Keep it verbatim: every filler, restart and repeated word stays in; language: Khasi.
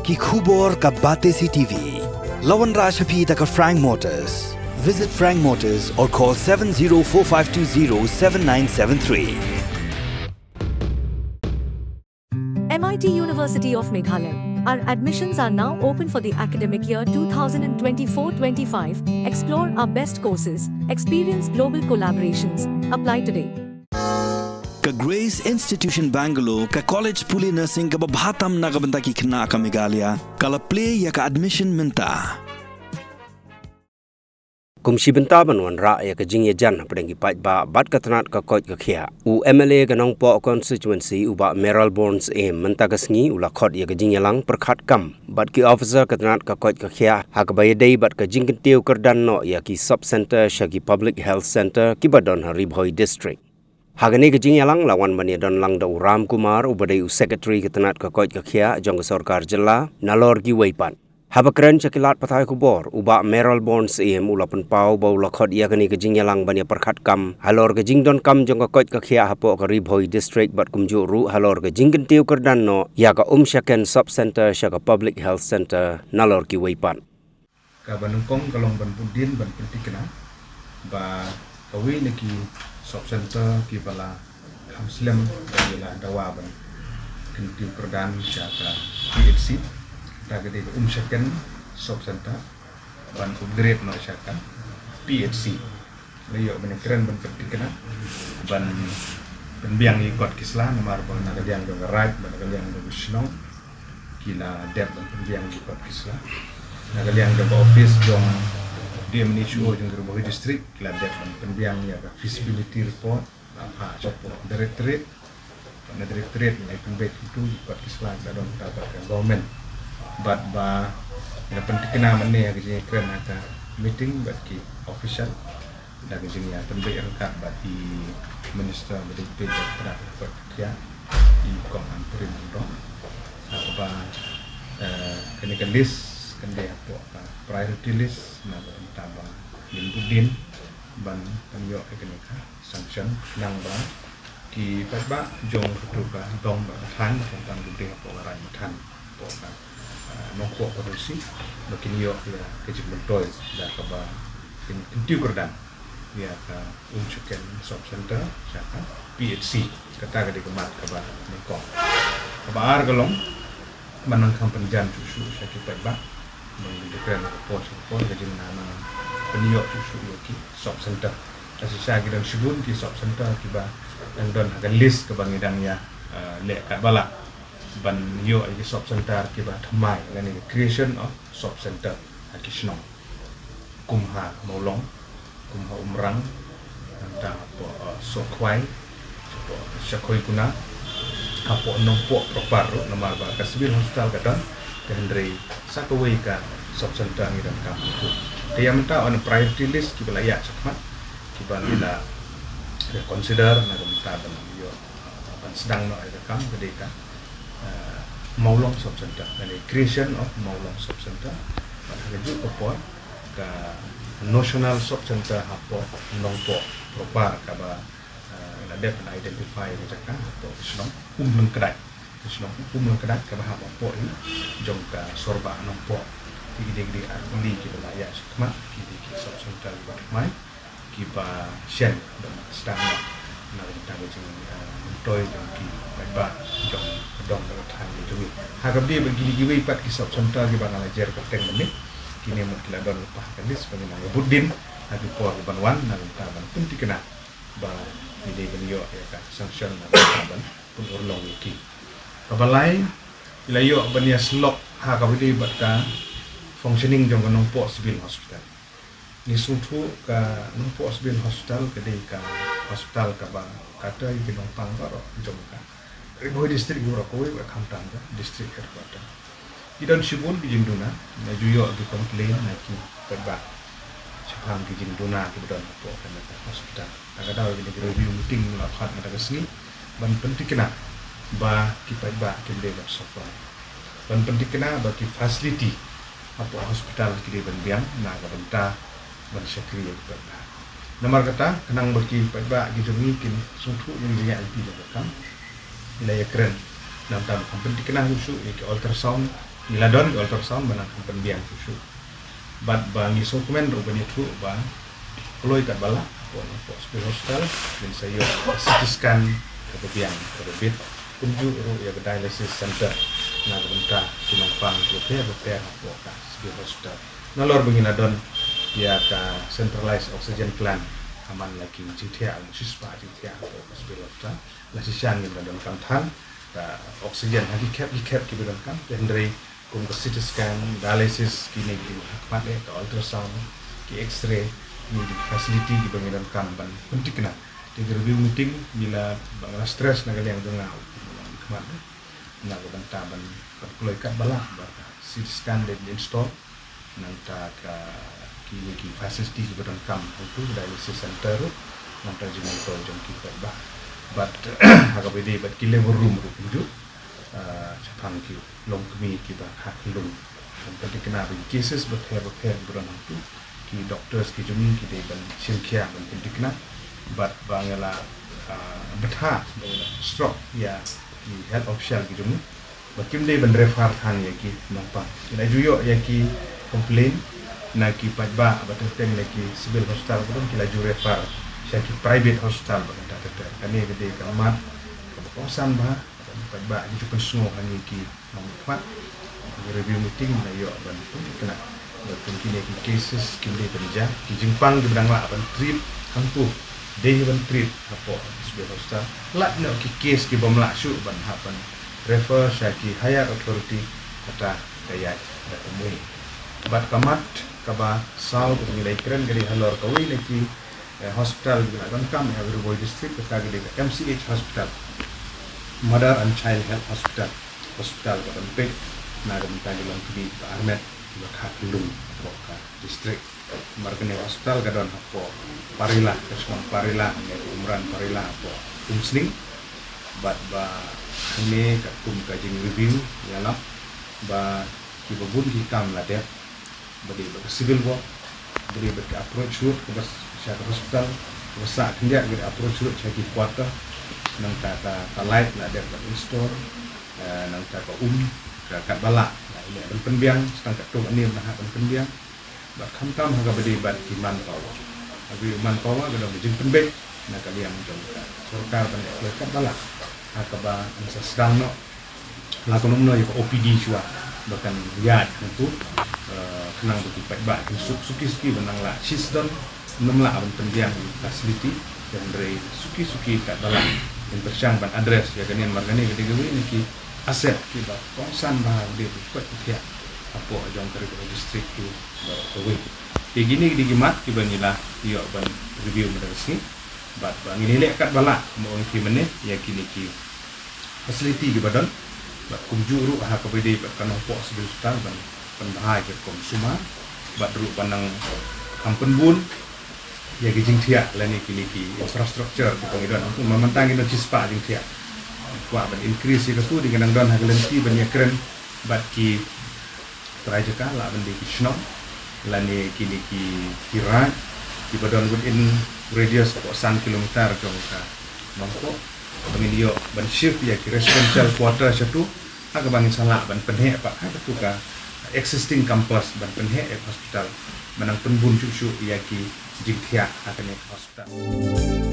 Ki khubor ka Batesi T V. La wanrah sha phi da ka Frank Motors. Visit Frank Motors or call seven zero four five two zero seven nine seven three. M I T University of Meghalaya. Our admissions are now open for the academic year two thousand twenty-four twenty-five. Explore our best courses, experience global collaborations. Apply today. Ka Grace Institution Bangalore, ka college pule nursing kaba bha tam na ka bynta ki khynnah ka Meghalaya, ka la plie ïa ka admission mynta. Kum shi bynta ban wanrah ïa ka jingïajan hapdeng ki paidbah bad ka tnat ka koit ka khiah, u M L A ka Nongpoh constituency, u Bah Mayralborn Syiem, mynta ka sngi u la khot ïa ka jingïalang pyrkhat kam bad ki officer ka tnat ka koit ka khiah ha kaba ïadei bad ka jingkyntiew kyrdan noh ïa ki sub centre sha ki public health centre kiba don ha Ri Bhoi District. Ha kane ka jingïalang la wan ban ïadon lang da u Ram Kumar, uba dei u secretary ka tnat ka koit ka khiah jong ka sorkar jylla, nalor kiwei pat. Haba kren sha ki lad pathai khubor, u Bah Mayralborn Syiem u la pynpaw ba u la khot ïa kane ka jingïalang ban ïa pyrkhat kam halor ka jingdonkam jong ka koit ka khiah hapoh ka Ri Bhoi District bad kumjuh ruh halor ka jingkyntiew kyrdan noh ïa ka Umshaken Sub Centre sha ka Public Health Centre, nalor kiwei pat. Kaba nyngkong ka long ban bud dien ban pynthikna ba kawei na ki sub centre kiba la kham slem ba ngi la dawa ban kyntiew kyrdan sha ka P H C, kata ka dei ka Umshaken Sub Centre, ban upgrade noh sha ka P H C. La ïoh ban kren ban pynthikna ban pynbiang ïa ki kot ki sla, namar ba na ka liang jong ka raid bad na ka liang jong ka shnong ki la dep ban pynbiang ïa ki kot ki sla. Na ka liang jong ka office jong D M and H O jong ka Ri Bhoi District ki la dep ban pynbiang ïa ka feasibility report, la phah shapoh directorate. Bad na directorate ngi pynbeit kumtu ïa ki kot ki sla ki la don bad ka government. Bad ba ngi la pynthikna mynne ha ka jingïakren ha ka meeting bad ki official, da ka jingïapynbeit ryngkat bad i Minister ba dei peit ïa ka tnat ka koit ka khiah, i Kong Ampareen Lyngdoh, ha kaba, eh, kane ka list kan dei hapoh ka priority list na ka bynta ba ngin bud dien ban pynïoh ïa kane ka sanction, khnang ba ki paidbah jong katu ka dong bad ka thaiñ, khamtam ki ba dei hapoh ka raid ba than, hapoh ka, ah, Nongpoh constituency, ba kin ïoh ïa ka jingmyntoi da kaba kin kyntiew kyrdan ïa ka Umshaken Sub Centre sha ka P H C. Kata ka dei ka mat kaba nyngkong. Kaba ar ka long ban nang kham pynjan shuh shuh sha ki paidbah, ban nang kren ha ka por sha ka por, ka jingnang pynïoh shuh shuh ïa ki sub centre. Ka shisha ki don shibun ki sub centre kiba dang don ha ka list kaba ngi dang ïa, eh, leh katba lah ban ïoh ïa ki sub centre kiba thymmai, lane creation of sub centre ha ki shnong. Kum ha Mawlong, kum ha Umrang, nangta hapoh, eh, Sohkhwai, hapoh Shakhoikuna, hapoh Nongpoh proper ruh, namar ba ka civil hospital ka don, te hynrei sa kawei ka sub centre ngi donkam ha kata. Te ïa mynta on priority list kiba la ïaid shakhmat, kiba ngi la consider na ka bynta ban ïoh, eh, ban sdang noh ïa ka kam ka dei ka, eh, Mawlong Sub Centre, lane creation of Mawlong Sub Centre. Bad ha kajuh ka por ka National Sub Centre hapoh Nongpoh proper kaba, eh, la dep ban identify ka jaka hapoh ka shnong Umlyngkdait. Ka shnong Umlyngkdait kaba hap hapoh hi jong ka Sorbah Nongpoh. Ki dei ki dei ar tylli kiba la ïaid shakhmat, ki dei ki sub centre kiba thymmai, kiba shen ban sdang noh na ka bynta ka jing, eh, myntoi jong ki paidbah jong ka dong ka thaiñ ka jong ngi. Ha kaba ïadei bad kine kiwei pat ki sub centre kiba nga la jer kyrteng mynne, kine mut ki la don lypa ha ka list ba ngin nang bud dien ha ki por ban wan na ka bynta ban pynthikna ba ngi dei ban ïoh ïa ka sanction na ka bynta ban pynurlong ïa ki. Kaba lai, ngi la ïoh ban ïasyllok ha kaba ïadei bad ka functioning jong ka Nongpoh Civil Hospital. Ngi sngewthuh ka Nongpoh Civil Hospital ka dei ka hospital kaba kata ïa ki nongpang baroh jong ka Ri Bhoi District baroh kawei, khamtam ka District Headquarter. Ki don shibun ki jingduna, nga ju ïoh ki complain na ki paidbah shaphang ki jingduna kiba don hapoh kane ka hospital. Na ka daw kine ki review meeting la phah mynta ka sngi ban pynthikna ba ki paidbah kim dei ban suffer, ban pynthikna ba ki facility hapoh hospital ki dei ban biang na ka bynta ban shakri ïa ki paidbah. Namar kata, khnang ba ki paidbah ki jong ngi kin sngewthuh ïa ka jingïaid lynti jong ka kam, ngi la ïakren na ka bynta ban pynthikna shuh shuh ïa ki ultrasound Ngi la don ki ultrasound ba nang kham pynbiang shuh shuh. Bad ba ngi sngewkmen ruh ban ïathuh ba kloi katba lah hapoh Nongpoh Civil Hospital ngin sa ïoh C T scan kaba biang kaba bit. Kumjuh ruh ïa ka dialysis center na ka bynta ki nongpang kiba pher bapher hapoh ka Civil Hospital. Nalor ba ngi la don ïa ka centralized oxygen plant, ha man la ki jingthiah, shispah jingthiah hapoh ka Civil Hospital, la shisha ngim la donkam than ka oxygen ha ki khep ki khep kiba donkam. Te hynrei kum ka C T scan, dialysis, kine ki dei ha khmat eh, ka ultrasound, ki X-ray, kine ki dei ki facility kiba ngi donkam ban pynthikna. Te ka review meeting ngi la, ba nga la stress na ka liang jong nga, khmat eh, na ka bynta ban, ban kloi katba lah ba ka C T scan dei ban install, nangta ka, kine ki facility kiba donkam hangtu, dialysis center ruh, nangta jingmonitor jong ki paidbah. Bad ha kaba ïadei bad ki labor room ruh kumjuh, ah, shaphang ki longkmie kiba ha khyllung. Ban pynthikna ba ki cases bapher bapher kiba don hangtu, ki doctors ki jong ngi ki dei ban shim khia ban pynthikna. Bad ba nga la, ah, bthah, ba nga la stroke ïa ki health official ki jong ngi ba kim dei ban refer than ïa ki nongpang. Ngi la ju ïoh ïa ki complain na ki paidbah ba teng teng na ki civil hospital ba don, ki la ju refer sha ki private hospital ba kata kata. Kane ka dei ka mat kaba kongsan bha, kaba paidbah ki ju pynsngew ha ngi ki nongmihkhmat. Review meeting ngi la ïoh ban pynthikna ba kum kine ki cases kim dei ban jia, ki jingpang kiba dang lah ban treat hangtu dei ban treat hapoh civil hospital. Lait noh ki case kibym lah shuh ban hap ban refer sha ki higher authority, kata ka ïaid da kumwei. Bad ka mat kaba saw kaba ngi la ïakren ka dei halor kawei na ki, eh, hospital kiba la donkam ha Ri Bhoi District, kata ka dei ka M C H hospital, Mother and Child Health Hospital, hospital ka ban peit na ka bynta ki longkmie ba armet kiba kha khyllung hapoh ka district. Namar kane ka hospital ka don hapoh Parila, ka shnong Parila, ne ka Umran Parila hapoh Umsning. Bad ba hangne katkum ka jing review ïalap ba kiba bun ki kam la dep, ba dei bad ka civil ward, ba dei bad ka approach road kaba sha ka hospital, kaba sah khyndiat bad ka approach road sha ki quarter, nangta ka, ka light la dep ban install, eh, nangta ka um, ka katba lah, la ïa ban pynbiang, sa tang katto katne ban hap ban pynbiang. Bad khamtam ha kaba dei bad ki manpower. Ha kaba dei manpower ka don ka jingpynbeit na ka liang jong ka sorkar ban ïa kloi katba lah ha kaba yn sa sdang noh la ka nongno ïa ka O P D shuwa ba kan ïaid hangtu, eh, khnang ba ki paidbah kin suk suki suki ban nang lah shisdon, nym lah ban pynbiang ïa ki facility, hynrei suki suki katba lah kin pyrshang ban address ïa kane namar kane ka dei kawei na ki asset kiba kongsan bha, ka dei ka koit ka khiah hapoh jong ka Ri Bhoi District tu baroh kawei. Te kine ki dei ki mat kiba ngi la ïoh ban review mynta ka sngi. Bad ba ngin ïaleh katba lah, kumba ong ki mynne, ïa kine ki facility kiba don. Bad kumjuh ruh ha kaba dei bad ka Nongpoh Civil Hospital ban pynbha ïa ka rukom sumar. Bad ruh ban nang kham pynbun ïa ki jingthiah lane kine ki infrastructure kiba ngi don. Mynta ngi don shispah jingthiah. Kwah ban increase ïa katu, dei ngi nang don ha ka lynti ban ïakren bad ki trai jaka, lah ban dei ki shnong lane kine ki, ki raid kiba don within radius hapoh san kilometer jong ka Nongpoh, ba ngin ïoh ban shift ïa ki residential quarter shatu, ha kaba ngin sa lah ban pynheh pat ha katu ka existing campus ban pynheh ïa ka hospital, ban nang pynbun shuh shuh ïa ki jingthiah ha kane ka hospital.